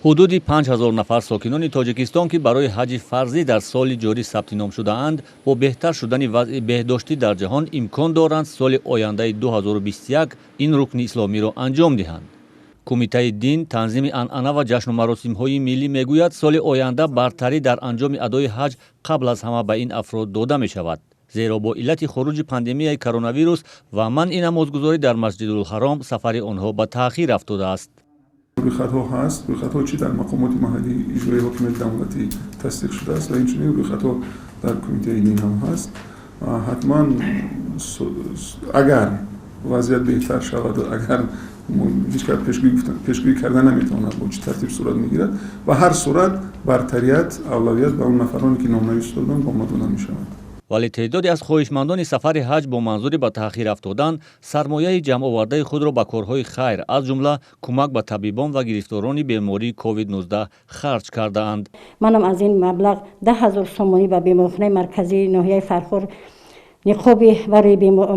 Ҳудуди 5000 нафар сокинони Тоҷикистон, ки барои ҳаҷи фарзӣ дар соли ҷорӣ сабти ном шудаанд, бо беҳтар шудани вазъи беҳдоштӣ дар ҷаҳон имкон доранд соли ояндаи 2021 ин рукни исломиро анҷом диҳанд. Кумитаи дин, танзими анъана ва ҷашну маросимҳои миллӣ мегӯяд, соли оянда бартарӣ дар анҷоми адои ҳаҷ қабл аз ҳама ба ин афрод дода мешавад, зеро бо иллати хуруҷи пандемияи коронавирус ва манъи намозгузорӣ дар Масҷидулҳаром сафари онҳо ба таъхир афтодааст. Рӯйхатҳо ҳаст. Рӯйхатҳо чӣ дар мақомоти маҳаллии иҷроии ҳокимияти давлатӣ тасдиқ шудааст ва инчунин рӯйхатҳо дар Кумитаи дин ҳам ҳаст. Ҳатман, агар вазъият беҳтар шавад, агар ҳеҷ кас пешгӯӣ карда наметавонад, бо чӣ тартиб сурат мегирад, ба ҳар сурат бартарият, авлавият ба он нафароне, ки номнавис шуда буданд, ба онҳо дода мешавад. Вале теъдоде аз хоҳишмандони сафари ҳаҷ бо манзури ба таъхир афтодан сармояи ҷамъовардаи худро ба корҳои хайр, аз ҷумла кӯмак ба табибон ва гирифторони бемории COVID-19 харҷ кардаанд. Манам аз ин маблағ 10 000 сомонӣ ба беморхонаи марказии ноҳияи Фархор, ниқоби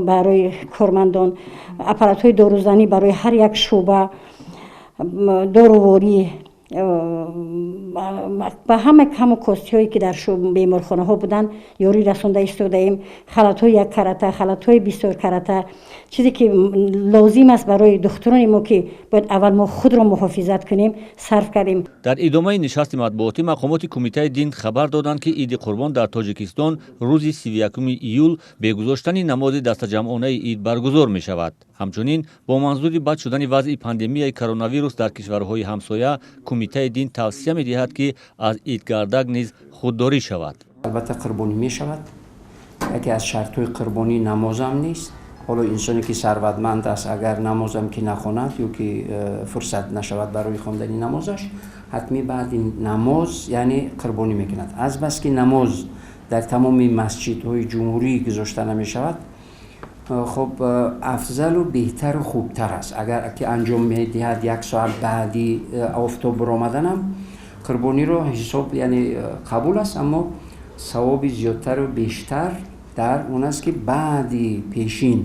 барои кормандон, аппаратҳои дорузанӣ барои ҳар як шӯъба, доруворӣ ба ҳама каму костиҳое, ки дар беморхонаҳо буданд, ёрӣ расонда истодаем. Халатҳои яккарата, халатҳои бисёркарата, чизе ки лозим аст барои духтурони мо, ки бояд аввал мо худро муҳофизат кунем, сарф кардем. Дар идомаи нишасти матбуотӣ мақомоти Кумитаи дин хабар доданд, ки Иди Қурбон дар Тоҷикистон рӯзи 31 июл бе гузоштани намози дастаҷамъонаи ид баргузор мешавад. Ҳамчунин, бо манзури бад шудани вазъи пандемияи коронавирус дар кишварҳои ҳамсоя, Кумитаи дин тавсия медиҳад, ки аз идгардак низ худдорӣ шавад. Албатта, қурбонӣ мешавад. Яке аз шартҳои қурбонӣ намозам нест. Ҳоло инсоне, ки сарватманд аст, агар намозам ки нахонад ё ки фурсат нашавад барои хондани намозаш, ҳатмӣ баъди намоз, яъне, қурбонӣ мекунад. Азбаски намоз дар тамоми масҷидҳои ҷумҳурӣ гузошта намешавад, хоб, афзалу беҳтару хубтар аст, агар ки анҷом медиҳад як соат баъди офтоб баромаданам қурбониро ҳисоб, яъне, қабул аст, аммо савоби зиёдтару бештар дар он аст, ки баъди пешин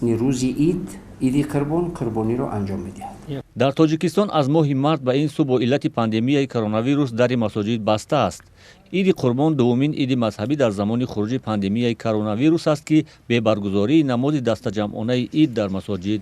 рӯзи ид, Иди Қурбон, қурбониро анҷом медиҳад. Дар Тоҷикистон аз моҳи март ба ин сӯ бо иллати пандемияи коронавирус дари масоҷид баста аст. Иди Қурбон дуввумин иди мазҳабӣ дар замони хуруҷи пандемияи коронавирус аст, ки бе баргузории намози дастаҷамъонаи ид дар масоҷид.